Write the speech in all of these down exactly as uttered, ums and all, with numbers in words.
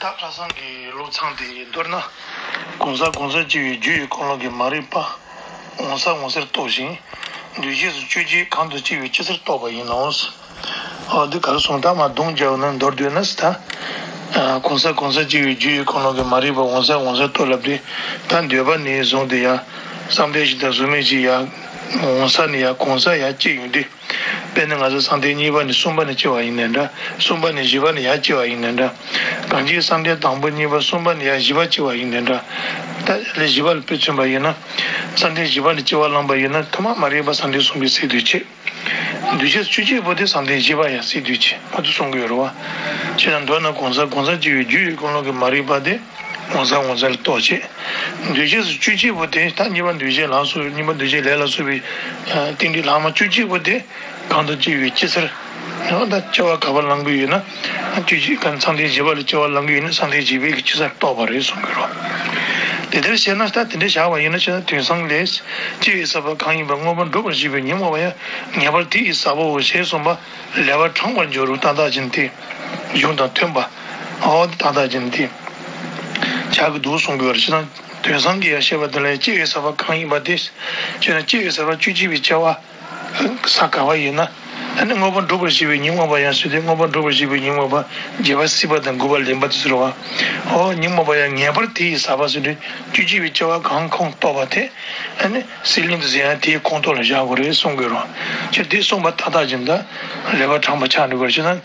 ད་ཁ་སང་གི་བློ་ཚང་དེ་མདོར་ན། གང་ཟག་གང་ཟག་སྐྱེ་བོའི་རྒྱུ་ཡི་ཀུན་སློང་གི་མ་རིག་པ་འོང་ས་འོང་སར་རྟོགས་ཤིང་། འདུས་བྱས་སུ་སྤྱོད་བྱེད་གང་དུ་སྐྱེ་བའི་སྤྱི་སར་རྟོགས་པ་ཡིན་ནོ། འོ་འདི་ག་རེ་གསུངས། ད་མ་གདོང་རྒྱག་ན་མདོར་བསྡུས་ན་ཟེར་ད། གང་ཟག་གང་ཟག་སྐྱེ་བོའི་རྒྱུ་ཡི་ཀུན་སློང་གི་མ་རིག་པ་འོང་ས་འོང་སར་རྟོགས་ལབ་དུས། ད་འདོད་པ་ནས་བཟུང་སྟེ་ཡང་བསམ་གཏན་བཞི་དང་གཟུགས་མེད་བཞི་ཡང་འོང་ས་ནས་ཡང་གང་ཟག་ཡང་སྐྱེ་ཡོང་དུས། དཔེར་ན་ང་ཚོ་བསམ་གཏན་གཉིས་པ་ནས་གསུམ་པ་ནས་སྐྱེ་བ་ཡིན་ནའི་འདྲ། གསུམ་པ་ནས་བཞི་པ་ནས་ཡར་སྐྱེ་བ་ཡིན་ནའི་འདྲ། གང་ཅིའི་བསམ་གཏན་དང་པོ་གཉིས་པ་གསུམ་པ་ནས་ཡར་བཞི་པ་སྐྱེ་བ་ཡིན་ནའི་འདྲ། ད་ལས་བཞི་པ་ལ་དཔེ་མཚོན་པ་ཡིན་ན། བསམ་གཏན་བཞི་པ་ནས་སྐྱེ་བ་བླངས་པ་ཡིན་ན་ཐོག་མ་མ་རིག་པ་བསམ་གཏན་གསུམ་པའི་སས་བསྡུས་བྱེད། འདུས་བྱས་སུ་སྤྱོད་བྱེད་པོ་དེ་བསམ་གཏན་བཞི་པ་ཡང་སས་བསྡུས་བྱེད་མ་གཏོགས་གསུང་གི་ཡོད་རེད་བ། བྱས་ན་མདོར་ན་གང་ཟག་གང་ཟག་སྐྱེ་བོའི་རྒྱུ་ཡི་ཀུན་སློང་གི་མ་རིག་པ་དེ། ངོ་ཚ་ངོ་ཚ་ལ་རྟོག་བྱེད། འདུས་བྱས་སུ་སྤྱོད་བྱེད་པོ་དེ་ད་གཉིས་པ་འདུས་བྱས་ལ་སོགས་གཉིས་པ་འདུས་བྱས་ལས་ལ་སོགས་པའི་རྟེན་འབྲེལ་ལྷག་མ་སྤྱོད་བྱེད་པོ་དེ་གང་དུ་སྐྱེ་བའི་སྤྱི་སར། ཡང་ད་སྐྱེ་བ་ག་པར་བླང་གི་ཡོད་ན། སྤྱོད་བྱེད་གང་བསམ་གཏན་བཞི་པ་ལ་སྐྱེ་བ་བླང་གི་ཡོད་ན་བསམ་གཏན་བཞི་པའི་གི་སྤྱི་སར་རྟོགས་པ་རེད་གསུང་གི་རེད། དེ་ལྟར་བཤད་ན་ད་དེ་འདྲ་བཞག་པ་ཡིན་ན་བྱས་ན་དོན་བཟང་ལས། སྐྱེ་བའི་ས་བོན་གང་ཡིན་པ་མངོན་པར་འགྲུབ་པར་བྱེད་པའི་ཉོན་མོངས་པ་ཡང་ངེས་པར་དེ་ཡི་ས་བོན་ཞེས་གསུངས་པ། ལེགས་པར་དྲངས་པར་འགྱུར་རོ། ཏག་ཏག་ཅན་དེ། གཞུང་དང་མཐུན་པ། འོ་ཏག་ཏག་ཅན་དེ། བྱ་གི་འདུག་གསུང་དགོས་པར་ཕྱི་ནང་དོན་བཟང་གི་ཡང་བཤད་པ་དེ་ལ་སྐྱེ་བའི་ས་བོན་གང་ཡིན་པ་དེ། བྱས་ན་སྐྱེ་བའི་ས་བོན་སྤྱོད་བྱེད་པའི་སྐྱེ་བ། ས་ག་བ་ཡིན་ན། ཨ་ནི་མངོན་པར་འགྲུབ་པར་བྱེད་པའི་ཉོན་མོངས་པ་ཡང་ཟེར་ཏེ་མངོན་པར་འགྲུབ་པར་བྱེད་པའི་ཉོན་མོངས་པ་རྒྱས་པ་སྲིད་པ་དང་དགུ་པ་ལེན་པ་དེ་ཟེར་བ། འོ་ཉོན་མོངས་པ་ཡང་ངེས་པར་དེ་ཡི་ས་བོན་ཟེར་ཏེ་སྤྱོད་བྱེད་པའི་སྐྱེ་བ་གང་ཁོང་རྟོགས་པ་དེ། ཨ་ནི་སྲེད་ལེན་དུ་ཟེར་ཡང་དེའི་ཁོང་ཐོག་ལ་བཞག་དགོས་རེད་གསུང་དགོས་རོ། ཁྱེད་དེ་གསུངས་པ་ཏག་ཏག་ཅིག་ད་ལེགས་པར་དྲངས་པ་ཆགས་འགྲོ་དགོས་རེད་ཅེ་ན།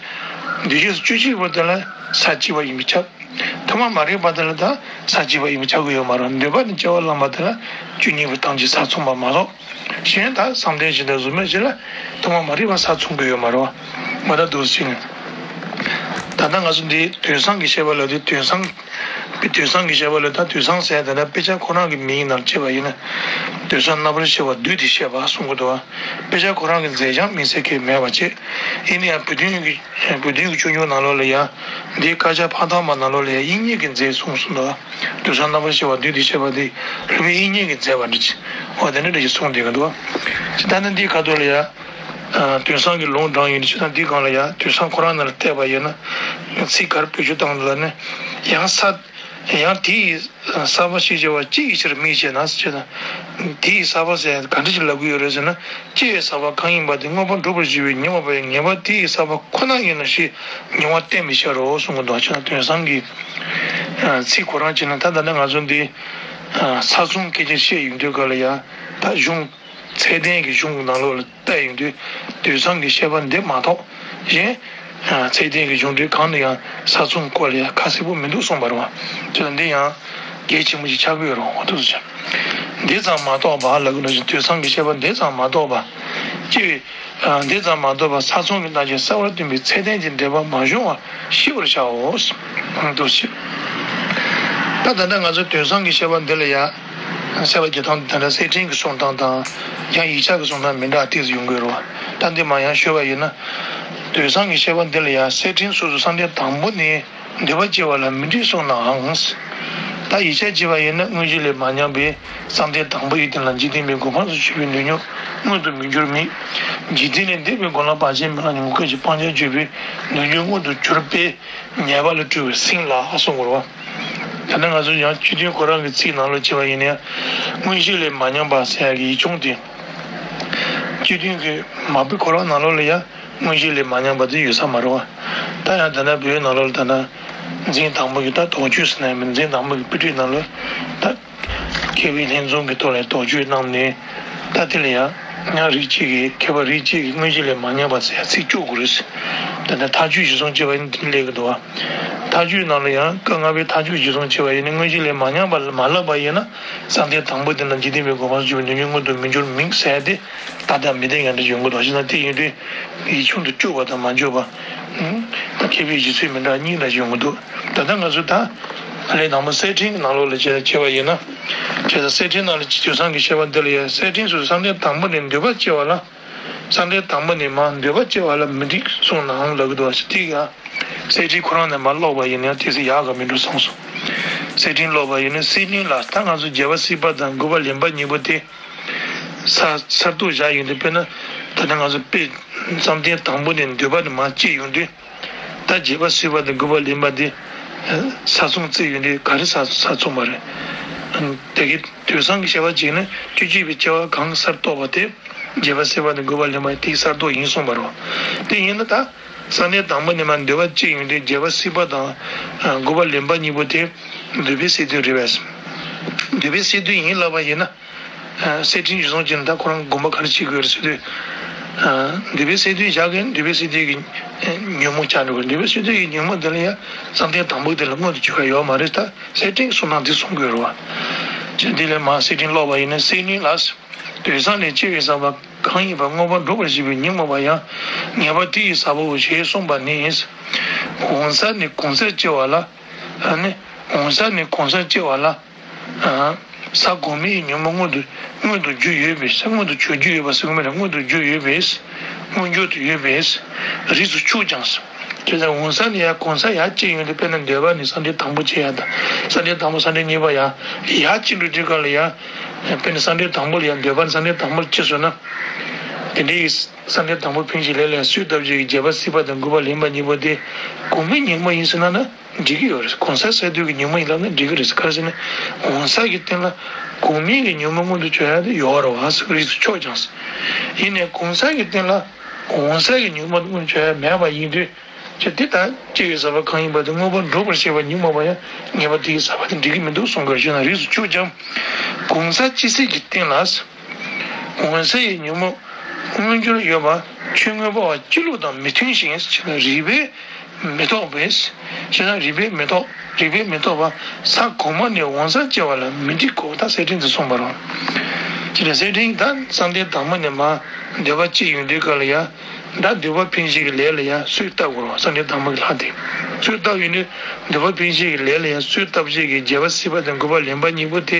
འདུས་བྱས་སུ་སྤྱོད་བྱེད་པོ་དེ་ལ་ས་བྱི་བ་ཡིན་པས་ཁྱབ། ཐོག་མ་མ་རིག་པ་དེ་ལ་ད་ས་བྱི་བ་ཡིན་པས་ཁྱབ་གི་ཡོད་མ་རེད། འདོད་པ་ནི་སྐྱེ་བ་བླངས་པ་དེ་ལ་སྤྱོད་ཉེས་པའི་གཏམ་གྱིས་ས་མཚུངས་པ་མ་གཏོགས། གཞན་ད་བསམ་གཏན་བཞི་དང་གཟུགས་མེད་བཞི་ལ་ཐོག་མ་མ་རིག་པ་ས་མཚུངས་གི་ཡོད་མ་རེད་བ། ང་ད་འདུག་ཟིན། ད་ལྟ་ང་ཚོ་འདི་དོན་བཟང་གི་བཤད་པ་ལ་དེ་དོན་བཟང་། དཔེ་དོན་བཟང་གི་བཤད་པ་ལ་ད་དོན་བཟང་ཟེར་ཡ་དེ་འདྲ་དཔེ་ཆ་ཁོ་རང་གི་མིང་ནང་བྱས་པ་ཡིན་ན། དོན་བཟང་རྣམ་པར་ཤེས་པ་བསྡུས་ཏེ་བཤད་པ་གསུང་གི་འདུག་བ། དཔེ་ཆ་ཁོ་རང་གི་མཛད་བྱང་དམིགས་བསལ་གྱི་མེད་པ་བྱས། ཡིན་ན་ཡང་བོད་དོན་གྱི་བོད་དོན་གྱི་ཆོས་འབྱུང་ནང་ལོགས་ལ་ཡང་། འདིའི་དཀར་ཆག་ཕ་དམ་པ་ནང་ལོགས་ལ་ཡང་དབྱིག་གཉེན་གྱིས་མཛད་གསུངས་གསུངས་འདུག་བ། དོན་བཟང་རྣམ་པར་ཤེས་པ་བསྡུས་ཏེ་བཤད་པ་འདི་སློབ་དཔོན་དབྱིག་གཉེན་གྱིས་མཛད་པ་འདྲ་ཅིག་འོ་དེ་འདྲ་འདྲ་ཞིག་གསུངས་བསྡད་ཀྱི་འདུག་བ། ད་ནི་འདིའི་ཁ་ཐོག་ལ་ཡང་། དོན་བཟང་གི་ལུང་དྲངས་ཡོད་ནི་ཅི་དང་འདི་སྒང་ལ་ཡང་དོན་བཟང་ཁོ་རང་ནང་ལ་བལྟས་པ་ཡིན་ན། ཚིག་གར་བེད་སྤྱོད་བཏང་ལ་ནི། ཡང་ས། ཡང་དེ་ཡི་ས་བོན་ཞེས་བྱ་བ་ཅི་ཡི་ཕྱིར་མིང་བྱས་ན་ཟེར་ན། དེ་ཡི་ས་བོན་ཟེར་ག་འདྲ་ཞིག་ལབ་ཀྱི་ཡོད་རེད་ཟེར་ན། སྐྱེ་བའི་ས་བོན་གང་ཡིན་པ་དེ་མངོན་པར་འགྲུབ་པར་བྱེད་པའི་ཉོན་མོངས་པ་ཡང་ངེས་པར་དེ་ཡི་ས་བོན་ཁོ་ན་ཡིན་ནོ་ཞེས་མྱོང་བ་བསྟན་པའི་ཕྱིར་རོ་གསུང་གི་འདུག་ཕྱིར་དོན་བཟང་གི་ཚིག་ཁོ་རང་བྱས་ན་ད་ལྟ་ནི་ང་ཚོ་འདི་ས་མཚུངས་སྐད་ཆ་བཤད་ཡོང་དུས་ག་ལ་ཡང་ད་གཞུང་། ཚད་ལྡན་གྱི་གཞུང་གི་ནང་ལོགས་ལ་བལྟས་ཡོང་དུས་དུས་བཟང་གི་བཤད་པ་འདི་མ་གཏོགས་གཞན། ཚད་ལྡན་གྱི་གཞུང་འགྲེལ་གང་ལ་ཡང་ས་མཚུངས་སྐོར་ལ་ཡང་ཁ་གསལ་པོ་མི་འདུག་གསུངས་པ་རེད་བ། དེ་ལ་འདི་ཡང་གལ་ཆེན་པོ་ཞིག་ཆགས་ཀྱི་ཡོད་རེད་བ་འདུག་ཟེར། འདི་ཙམ་མ་གཏོགས་པ་ལབ་ཀྱི་ནང་བཞིན་དུས་བཟང་གི་བཤད་པ་འདི་ཙམ་མ་གཏོགས་པ། སྐྱེ་བའི། འདི་ཙམ་མ་གཏོགས་པ་ས་མཚུངས་ཀྱི་རྣམ་བཤད་གསལ་བར་སྟོན་པའི་ཚད་ལྡན་གྱི་འགྲེལ་པ་མ་བྱུང་བ་ཤེས་པར་བྱའོ། འདུག་ཟེར། ད་ད་ལྟ་ང་ཚོ་དོན་བཟང་གི་བཤད་པ་འདི་ལ་ཡང་། བཤད་པ་རྒྱལ་ཐང་དེ་འདྲ་གསེར་ཕྲེང་གི་གསུང་སྟངས་དང་ཡང་ཡིག་ཆ་གི་གསུང་སྟངས་མི་འདྲ་ཏོག་ཙམ་ཡོང་གི་རེད་བ། ད་འདི་མ་ཡང་ཞུས་པ་ཡིན་ན། དོན་བཟང་གི་བཤད་པ་འདི་ལ་ཡང་གསེར་ཕྲེང་སོ་སོ་བསམ་གཏན་དང་པོ་ནས་འདོད་པ་སྐྱེ་བ་ལ་མི་འགྲིག་གསུངས་ནའང་། ད་ཡིག་ཆ་བྱས་པ་ཡིན་ན་དངོས་གཞི་ལས་མ་ཉམས་པའི་བསམ་གཏན་དང་པོ་ཡི་སྟེང་ལ་འཇིག་རྟེན་པའི་གོ་འཕང་དུ་སྤྱོད་པའི་ནུས་མྱོང་མངོན་དུ་མི་འགྱུར་མིན། འཇིག་རྟེན་ལས་འདས་པའི་གོ་ལ་བར་ཆད་མི་ལང་ནས་ངུ་སྐད་ཀྱིས་སྤང་བྱར་གྱུར་པའི་ནུས་མྱོང་མངོན་དུ་གྱུར་པས། ཉེས་པ་ལས་གྲོལ་བའི་སེམས་ལ་གསུང་དགོས་རེད་བ། ད་ནི་ང་ཚོ་ཡང་སྤྱི་དོན་ཁོ་རང་གི་ཚིག་ནང་ལོགས་བྱས་པ་ཡིན་ན་ཡང་། དངོས་གཞི་ལས་མ་ཉམས་པ་ཟེར་ཡག་གི་ཡིག་ཆུང་དེ། སྤྱི་དོན་གྱི་མ་དཔེ་ཁོ་རང་ནང་ལོགས་ལ་ཡང་དངོས་གཞི་ལས་མ་ཉམས་པ་དེ་ཡོད་ས་མ་རེད་བ། ད་ཡང་ད་ལྟ་བོད་ནང་ལོགས་ལ་ད་ལྟ་འཛིན་དང་པོ་གི་ད་དོགས་གཅོད་ཟེར་ན་ཡང་མིན། འཛིན་དང་པོ་གི་དཔེ་ཁྲིད་ནང་ལོགས་ད། མཁས་པའི་ལྷན་འཛོམས་ཀྱི་ཐོག་ནས་དོགས་གཅོད་གནང་ནས། ད་དེ་ལ་ཡང་ཉག་རིགས་གཅིག་གིས་མཁས་པ་རིགས་གཅིག་གིས་དངོས་གཞི་ལས་མ་ཉམས་པ་ཟེར་ཡ་ཚིག་གཅོད་དགོས་རེད། ད་ལྟ་ཐག་གཅོད་གཞིར་བཟུང་བྱས་པ་ཡིན་ན་དེ་ལས་ཀྱི་འདུག་བ། ཐག་གཅོད་ནང་ལ་ཡང་སྐབས་ལྔ་པའི་ཐག་གཅོད་གཞིར་བཟུང་བྱས་པ་ཡིན་ན་དངོས་གཞི་ལས་མ་ཉམས་པ་མ་ལབ་པ་ཡིན་ན་བསམ་གཏན་དང་པོ་དེ་ན་འཇིག་རྟེན་པའི་གོ་འཕང་སྤྱོད་པའི་ནུས་མྱོང་མངོན་དུ་མི་འགྱུར་མིན་ཟེར་ཡ་དེ་ཏག་ཏག་མི་བདེན་ཡང་འདྲ་ཡོང་གི་འདུག་བ། བྱས་ན་དེ་ཡིན་དུས་ཡིག་ཆུང་དུ་གཅོད་པ་དང་མ་གཅོད་པ། ད་མཁས་པའི་བཞེད་ཚུལ་མི་འདྲ་གཉིས་འདྲ་ཡོང་གི་འདུག་ད་ལྟ་ང་ཚོ་ད་ཨ་ལས་དང་པོ་གསེར་ཕྲེང་གི་ནང་ལོགས་ལ་བྱས་བྱས་པ་ཡིན་ན། བྱས་ཙང་གསེར་ཕྲེང་ནང་ལ་དུས་བཟང་གི་བཤད་པ་འདི་ལ་ཡང་གསེར་ཕྲེང་སོགས་བསམ་གཏན་དང་པོ་ནས་འདོད་པ་སྐྱེ་བ་ལ། བསམ་གཏན་དང་པོ་ནས་མ་འདོད་པ་སྐྱེ་བ་ལ་མི་འགྲིག་གསུངས་ནའང་ལབ་ཀྱི་འདུག་བ། ཞེས་དེ་ཡང་གསེར་ཕྲེང་ཁོ་རང་ནས་མ་ཀློག་པ་ཡིན་ན་ཡང་དེ་ཚེ་ཡག་ག་མི་འགྲོ་གསུངས་སོང་། གསེར་ཕྲེང་ཀློག་པ་ཡིན་ན་སྲེད་ལེན་ལ་ད་ང་ཚོ་རྒྱས་པ་སྲིད་པ་དང་དགུ་པ་ལེན་པ་གཉིས་པོ་དེ། ས་སར་གཏོད་བཞག་ཡོང་དུས་དཔེར་ན། ད་ལྟ་ང་ཚོ་དཔེ་བསམ་གཏན་དང་པོ་ནས་འདོད་པ་དེ་མ་སྐྱེས་ཡོང་དུས། ད་རྒྱས་པ་སྲིད་པ་དང་དགུ་པ་ལེན་པ་དེ། ས་མཚུངས་བརྩི་ཡོང་དུས་ག་རེ་ས་ས་མཚུངས་པ་རེད། དེ་གའི་དུས་གསུམ་གྱི་བྱ་བ་གཅིག་ནི་བཅུ་གཅིག་པའི་སྐྱེ་བ་གང་གསར་རྟོགས་པ་དེ་རྒྱལ་བ་སྲས་པོ་དང་འགོས་པ་ལེན་པ་དེའི་གསར་རྟོགས་ཡིན་གསུངས་པ་རེད། དེ་ཡིན་ན་ད་བསམ་གཏན་དང་པོ་ནས་མར་འདོད་པ་གཅིག་ཡོང་དུས་རྒྱལ་བ་སྲས་པོ་དང་འགོས་པ་ལེན་པ་གཉིས་པོ་དེ་འདོད་པའི་སས་བསྡུས་རེད་པས། འདོད་པའི་སས་བསྡུས་ཡིན་ལབ་པ་ཡིན་ན། ཨ་གསེར་ཕྲེང་རྗེ་བཙུན་གྱིས་ད་ཁོ་རང་དགོངས་པ་ག་རེ་བྱེད་དགོས་རེད་ཟེར་དུས། ཨ་འདོད་པའི་སས་བསྡུས་བཞག་གི་འདོད་པའི་སས་བསྡུས་ཀྱི་ཨ་ཉོན་མོངས་ཆགས་འགྲོ་གི་འདོད་པའི་སས་བསྡུས་ཀྱི་ཉོན་མོངས་དེ་ལ་ཡང་བསམ་གཏན་དང་པོ་དེ་ལ་མངོན་དུ་གྱུར་ཡ་ཡོད་མ་རེད། ད་གསེར་ཕྲེང་གསུང་སྟངས་དེ་གསུང་དགོས་རེད་བ། ཅེས་དེ་ལས་མར་གསེར་ཕྲེང་ཀློག་པ་ཡིན་ན། སེམས་ནི་ལ། དུས་བཟང་ནས་སྐྱེ་བའི་ས་པ་གང་ཡིན་པ་མངོན་པར་འགྲུབ་པར་བྱེད་པའི་ཉོན་མོངས་པ་ཡང་ངེས་པ་དེ་ཡི་ས་པའོ་ཞེས་གསུངས་པ་ནི། གང་ཟག་ནས་གང་ཟག་སྐྱེ་བ་ལ། ཨ་ནི་གང་ཟག་ནས་གང་ཟག་སྐྱེ་བ་ལ། ཨ་ས་གོང་མའི་ཉོན་མོངས་མངོན་དུ་མངོན་དུ་གྱུར་ཡོད་པས། མངོན་དུ་གྱུར་རྒྱུ་ཡོད་པ་ཟེར་གྱི་མེད་ལ། མངོན་དུ་གྱུར་ཡོད་པས། མངོན་གྱུར་དུ་ཡོད་པས་རིགས་སུ་ཆུག་ཀྱང་། དེ་ལྟར་གང་ཟག་ནས་ཡང་གང་ཟག་ཡར་སྐྱེ་ཡོང་དུས། དཔེར་ན་འདོད་པ་ནས་བསམ་གཏན་དང་པོ་སྐྱེ་ཡ་དང་། བསམ་གཏན་དང་པོ་བསམ་གཏན་གཉིས་པ་ཡར་ཡར་སྐྱེ་འགྲོ་དུས་སྐབས་ལ་ཡང་། དཔེར་ན་བསམ་གཏན་དང་པོ་ལ་ཡང་འདོད་པ་ནས་བསམ་གཏན་དང་པོ་ལ་སྐྱེས་སོང་ན། དེ་འདྲའི་བསམ་གཏན་དང་པོ་འཕེན་བྱེད་ལས་ལ་ཡང་གསོས་བཏབ་བྱེད་ཀྱི་རྒྱལ་བ་སྲས་པོ་དང་འགོས་པ་ལེན་པ་གཉིས་པོ་དེ་གོང་མའི་ཉོན་མོངས་ཡིན་ཟེར་ན་ན། འགྲིག་གི་ཡོད་རེད། གང་ཟག་སས་བསྡུས་ཀྱི་ཉོན་མོངས་ཡིན་ལབ་ན་འགྲིག་གི་རེད། ག་རེ་ཟེར་ན། གང་ཟག་གི་སྟེང་ལ་གོང་མའི་གི་ཉོན་མོངས་མངོན་དུ་གྱུར་ཡ་དེ་ཡོད་རེད་བ་ཟེར། རིགས་སུ་ཆུག་ཀྱང་ཟེར། ཡིན་ནའི་གང་ཟག་གི་སྟེང་ལ་གང་ཟག་གི་ཉོན་མོངས་མངོན་དུ་གྱུར་ཡ་མེད་པ་ཡིན་དུས། ཅེས་དེ་ལྟར་སྐྱེ་བའི་ས་པ་གང་ཡིན་པ་དེ་མངོན་པར་འགྲུབ་པར་བྱེད་པའི་ཉོན་མོངས་པ་ཡང་ངེས་པ་དེ་ཡི་ས་པ་དེ་འགྲིག་གི་མི་འདུག་གསུང་གི་རེད། ཅེ་ན། རིགས་སུ་ཆུག་ཀྱང་། གང་ཟག་སྐྱེ་སྲིད་ཀྱི་སྟེང་ལ། གང་ཟག་ཡི་ཉོན་མོངས་མངོན་གྱུར་ཡོད་པ་ཆོས་མངོན་པ་བ་སྤྱི་བླུགས་དང་མི་མཐུན་ཞིང་། ཅེས་ན། རིགས་པས་མི་རྟོགས་པས། ཅེས་ན། རིགས་པས་མི་རྟོགས། རིགས་པས་མི་རྟོགས་པ་ས་གོང་མ་ནས་གང་ཟག་སྐྱེ་བ་ལ་མི་འགྲིག་གོ། ད་གསེར་ཕྲེང་དུ་གསུངས་པ་རེད། ཅེས་ན། གསེར་ཕྲེང་ད་བསམ་གཏན་དང་པོ་ནས་མར་འདོད་པ་སྐྱེ་ཡོང་དུས་སྐབས་ལ་ཡང་། ད་འདོད་པ་འཕེན་བྱེད་ཀྱི་ལས་ལ་ཡང་གསོས་བཏབ་དགོས་རེད་བ། བསམ་གཏན་དང་པོ་གི་ལྷ་དེ་གསོས་བཏབ་ཡོང་དུས། འདོད་པ་འཕེན་བྱེད་ཀྱི་ལས་ལ་ཡང་གསོས་བཏབ་བྱེད་ཀྱི་རྒྱལ་བ་སྲས་པོ་དང་འགོས་པ་ལེན་པ་གཉིས་པོ་དེ།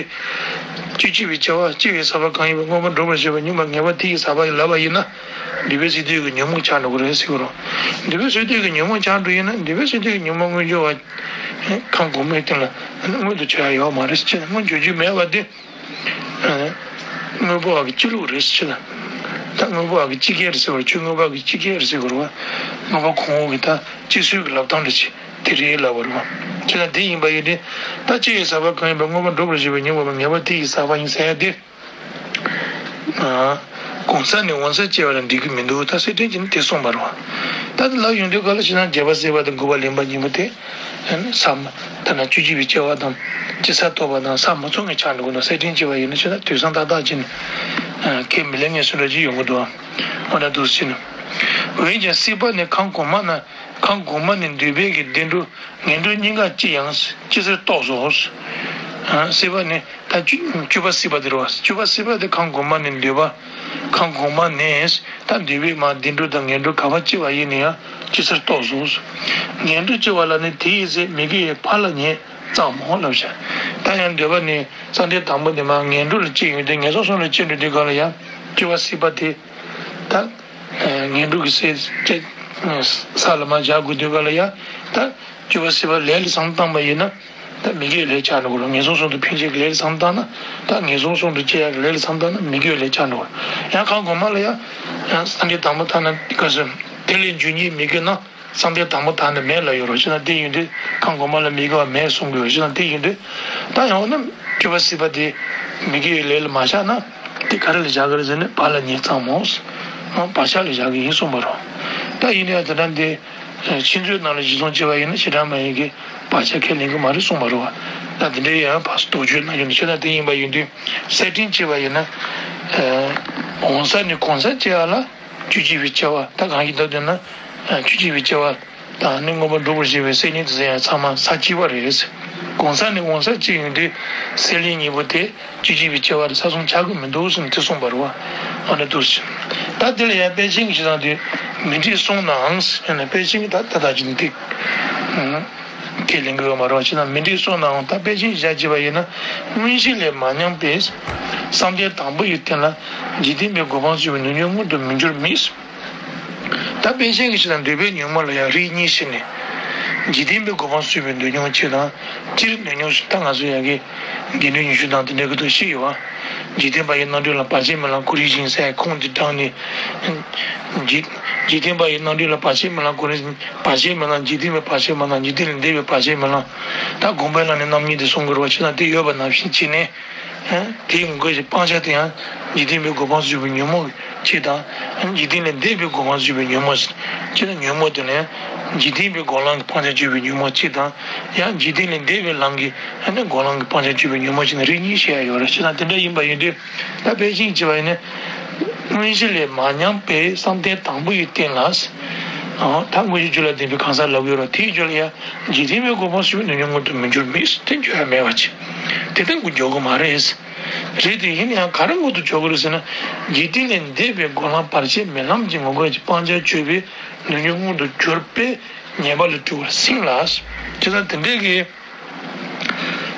བཅུ་གཅིག་པའི་སྐྱེ་བ་སྐྱེ་བའི་ས་པ་གང་ཡིན་པ་མངོན་པར་འགྲུབ་པར་བྱེད་པའི་ཉོན་མོངས་ངེས་པ་དེ་ཡི་ས་པ་ཡིན་ལབ་པ་ཡིན་ན། འདོད་པའི་སས་བསྡུས་ཀྱི་ཉོན་མོངས་ཆགས་འགྲོ་གི་རེད་ཟེར་གྱི་རེད། འདོད་པའི་སས་བསྡུས་ཀྱི་ཉོན་མོངས་ཆགས་འགྲོ་ཡིན་ན། འདོད་པའི་སས་བསྡུས་ཀྱི་ཉོན་མོངས་མངོན་གྱུར་བ་གང་གོང་མའི་སྟེང་ལ་མངོན་དུ་གྱུར་ཡ་ཡོད་མ་རེད། ཅེས་ན། མངོན་གྱུར་རྒྱུ་མེད་པ་དེ། ཨ། དངོས་པོ་བ་གི་སྤྱི་བླུགས་རེད་ཟེར་ན། ད་དངོས་པོ་བ་གི་སྤྱི་སྐད་རེད་ཟེར་བ། ཆོས་དངོས་པོ་བ་གི་སྤྱི་སྐད་རེད་ཟེར་དགོས་རེད་བ། དངོས་པོ་གོང་འོག་གི་ད་སྤྱི་སྲོལ་གྱི་ལབ་སྟངས་རེད་ཅེ། དེ་རེད་ལབ་པ་རེད་བ། ཅེས་ན། དེ་ཡིན་པ་ཡིན་ཏེ། ད་སྐྱེ་བའི་ས་པ་གང་ཡིན་པ་མངོན་པར་འགྲུབ་པར་བྱེད་པའི་ཉོན་མོངས་པ་ངེས་པ་དེ་ཡི་ས་པ་ཡིན་ཟེར་ཡ་དེ། ཨ། གང་ཟག་ནས་གང་ཟག་སྐྱེ་བ་ལ་འགྲིག་གི་མི་འདུག་ད་གསེར་ཕྲེང་གིས་ནི་དེ་གསུངས་པ་རེད་བ། ད་དེ་ལབ་ཡོང་དུས་སྐབས་ལ་ཅེ་ན། རྒྱལ་བ་སྲས་པོ་དང་འགོས་པ་ལེན་པ་གཉིས་པོ་དེ། ཨ་ནི་ས་མ། ཐ་ན་བཅུ་གཅིག་པའི་སྐྱེ་བ་དང་སྐྱེ་ས་ཐོབ་པ་དང་ས་མ་མཚུངས་ངེས་ཆགས་འགྲོ་གི་འདུག་གསེར་ཕྲེང་བྱས་པ་ཡིན་ན་ཅེ་ན། དུས་བཟང་ཏག་ཏག་ཅིག་ནས་ཁས་མི་ལེན་ངེས་སུ་འདྲ་ཅིག་ཡོང་གི་འདུག་འོ་ན་འདུག་ཟེར་ན། འོན་ཀྱང་སྲིད་པ་ནི་གང་གོང་མ་ན། གང་གོང་མ་ནས་འདོད་པའི་གི་བདེ་འགྲོ་ངན་འགྲོ་གཉིས་ཀ་ཅི་ཡང་ཅི་ཟེར་རྟོགས་སོ། ཨ། སྲིད་པ་ནི་ད་བཅུ་བཅུ་པ་སྲིད་པ་དེ་རེད་བ། བཅུ་པ་སྲིད་པ་དེ་གང་གོང་མ་ནས་འདོད་པ། གང་གོང་མ་ནས་ད་འདོད་པའི་མ་བདེ་འགྲོ་དང་ངན་འགྲོ་ག་པར་སྐྱེ་བ་ཡིན་ན་ཡང་ཅི་ཟེར་རྟོགས་སོ། ངན་འགྲོ་སྐྱེ་བ་ལ་ནི་དེ་ཡི་ཚེ་མི་དགེ་བའི་ཕ་ལ་ཉེས་ཙམ་མོ་ལབ་བྱ། ད་ཡང་འདོད་པ་ནི་བསམ་གཏན་དང་པོ་དེ་མར་ངན་འགྲོ་ལ་སྐྱེ་ཡོང་དུས། ངན་སོང་གསུམ་ལ་སྐྱེ་འགྲོ་དུས་སྐབས་ལ་ཡང་བཅུ་པ་སྲིད་པ་དེ་ད། ངན་འགྲོ་གི་སའི་ས་ལ་མར་བཞག་དགོས་དུས་སྐབས་ལ་ཡང་། ད་བཅུ་པ་སྲིད་པ་ལས་ལ་བསམ་བཏང་པ་ཡིན་ན། ད་མི་དགེ་བའི་ལས་ཆགས་འགྲོ་གི་རེད། ངན་སོང་གསུམ་དུ་འཕེན་བྱེད་ཀྱི་ལས་ལ་བསམ་བཏང་ན། ད་ངན་སོང་གསུམ་དུ་སྐྱེ་ཡག་གི་ལས་ལ་བསམ་བཏང་ན་མི་དགེ་བའི་ལས་ཆགས་འགྲོ་གི་རེད། ཡང་གང་གོང་མ་ལ་ཡང་། ཡང་བསམ་གཏན་དང་པོ་ཐ་ན་ག་ཟེར། དེ་ལས་འབྱུང་ཉེས་མི་དགེ་རྣམས་བསམ་གཏན་དང་པོ་དག་ནི་མེད་ལབ་ཡོད་རེད། ཅེ་ན། དེ་ཡིན་དུས་གང་གོང་མ་ལ་མི་དགེ་བ་མེད་གསུང་གི་ཡོད་རེད། ཅེ་ན། དེ་ཡིན་དུས་ད་ཡང་འོ་ན་བཅུ་པ་སྲིད་པ་དེ་མི་དགེ་བའི་ལས་ལ་མ་བཞག་ན། དེ་ག་རེ་ལ་བཞག་གི་རེད་ཟེར་ན། ཕ་ལ་ཉེས་ཙམ་མོ། བག་ཆགས་ལ་བཞག་གི་ཡིན་གསུངས་པ་རེད། ད་ཡིན་ན་ཡང་དེ་འདྲ་འདི་ཆོས་མཛོད་ནང་ལ་གཞིར་བཟུང་བྱས་པ་ཡིན་ན་ཞེ་དྲག་མ་ཡིན་གྱི་བག་ཆགས་ཁས་ལེན་གྱི་མ་རེད་གསུངས་པ་རེད་བ། ད་དེ་འདྲའི་ཡང་ཕར་ཚུར་དོགས་གཅོད་གནང་རྒྱུ་ནི་ཆོས་དང་དེ་ཡིན་པ་ཡིན་དུས་གསེར་ཕྲེང་བྱས་པ་ཡིན་ན། གང་ཟག་ནས་གང་ཟག་སྐྱེ་བ་ལ་བཅུ་གཅིག་པའི་སྐྱེ་བ། ད་གང་ཞིག་ལྟར་དུ་ན་བཅུ་གཅིག་པའི་སྐྱེ་བ། ད་ནི་མངོན་པར་འགྲུབ་པར་བྱེད་པའི་སེམས་ཉིད་དུ་ཟེར་ཡང་ཚང་མ་ས་གཅིག་པ་རེད། གང་ཟག་ནས་གང་ཟག་སྐྱེ་ཡོང་དུས་སེམས་ཉིད་གཉིས་པོ་དེ་བཅུ་གཅིག་པའི་སྐྱེ་བ་ལ་ས་མཚུངས་ཆགས་ཀྱི་མི་འདུག་ཟེར་ནས་དེ་གསུངས་པ་རེད་བ། ཨ་ནི་འདུག་ཟེར། ད་དེ་ལ་ཡང་དཔལ་ཆེན་གྱིས་ཞུ་སྟངས་དེ་མི་འགྲིག་གསུངས་ནའང་ཟེར་ན། དཔལ་ཆེན་གྱིས་ད་ད་ལྟ་ཅི་འདི་ཁས་ལེན་གྱི་ཡོད་མ་རེད་བ། ཅེ་ན། མི་འགྲིག་གསུངས་ནའང་ད་དཔལ་ཆེན་གྱིས་བཞག་བྱས་པ་ཡིན་ན། མངོན་ཤེས་ལས་མ་ཉམས་པས་བསམ་གཏན་དང་པོ་ཡི་སྟེང་ལ་འཇིག་རྟེན་པའི་གོ་འཕང་སྤྱོད་པའི་ནུས་ཉོན་མངོན་དུ་མི་འགྱུར་མེད། ད་དཔལ་ཆེན་གྱིས་ཞུ་ན། འདོད་པའི་ཉོན་མོངས་ལ་ཡང་རིགས་གཉིས་ཕྱེ་ནས། འཇིག་རྟེན་པའི་གོ་འཕང་སུས་པའི་འདོད་མྱོང་སྤྱི་དང་། སྤྱིར་འདོད་མྱོང་ཟེར་ད་ང་ཚོ་ཡ་གི་དགེ་འདུན་ཉི་ཤུ་དང་དེ་འདྲ་གི་ཐོག་བཤད་ཡོད་པ། འཇིག་རྟེན་པ་ཡི་རྣམ་སྤྲུལ་ལ། བར་ཆད་མེད་ལམ་ཁོ་རའི་ཞིང་ཟེར་ཁུངས་འདི་དྲངས་ནས། འཇིག་འཇིག་རྟེན་པ་ཡི་རྣམ་སྤྲུལ་ལ། བར་ཆད་མེད་ལམ་ཁོ་རའི། བར་ཆད་མེད་ལམ། འཇིག་རྟེན་པའི་བར་ཆད་མེད་ལམ། འཇིག་རྟེན་ལས་འདས་པའི་བར་ཆད་མེད་ལམ། ད་དགོངས་པའི་ལམ་ནས་རྣམ་གཉིས་དེ་གསུང་དགོས་རེད་པ། ཅི་ལྟར་དེ་ཡོད་པ་ནང་བཞིན་བྱས་ནས། དེའི་ངོ་སྐལ་གྱི་སྤང་བྱ་དེ་ཡང་འཇིག་རྟེན་པའི་གོ་འཕང་སུས་པའི་ཉོན་མོངས་སྤྱི་དང་། འཇིག་རྟེན་ལས་འདས་པའི་གོ་འཕང་སུས་པའི་ཉོན་མོངས་སྤྱི་དང་། ཉོན་མོངས་དེ་ལ་ཡང་འཇིག་རྟེན་པའི་སྒོམ་ལམ་གྱི་སྤང་བྱ་གཅོད་པའི་ཉོན་མོངས་སྤྱི་དང་། ཡང་འཇིག་རྟེན་ལས་འདས་པའི་ལམ་གྱི་སྒོམ་ལམ་གྱི་སྤང་བྱ་གཅོད་པའི་ཉོན་མོངས་སྤྱི་ནི་རིགས་གཉིས་བཤད་ཡ་ཡོད་རེད། བྱས་ཙང་དེ་འདྲ་ཡིན་པ་ཡིན་དུས། ད་དཔེ་ཅན་བྱས་པ་ཡིན་ན། དངོས་གཞི་ལས་མ་ཉམས་པའི་བསམ་གཏན་དང་པོ་ཡི་སྟེང་ལ། ཨོ། ད་དངོས་གཞི་རྒྱུད་ལ་ལྡན་པའི་གང་ཟག་ལབ་ཡོད་རེད། དེའི་རྒྱུད་ལ་ཡང་འཇིག་རྟེན་པའི་གོ་འཕང་སུས་པའི་འདོད་མྱོང་མངོན་དུ་མི་འགྱུར་མེད། དེ་འགྱུར་ཡ་མེད་པ་ཅིག་དེ་ལྟར་འགྱུར་གྱི་མ་རེད། རེད་དེ་ཡིན་ཡང་ག་རེ་མངོན་དུ་གྱུར་གྱི་རེད་ཟེར་ན། འཇིག་རྟེན་ལས་འདས་པའི་སྒོམ་ལམ་བར་ཆད་མེད་ལམ་གྱི་ངོ་སྐལ་གྱི་སྤང་བྱ་གཅོད་པའི་འདོད་མྱོང་མངོན་དུ་གྱུར་པས་ཉེས་པ་ལས་གྲོལ་བར་སེམས་ལ། བྱས་ཙང་དེ་འདྲའི་གི།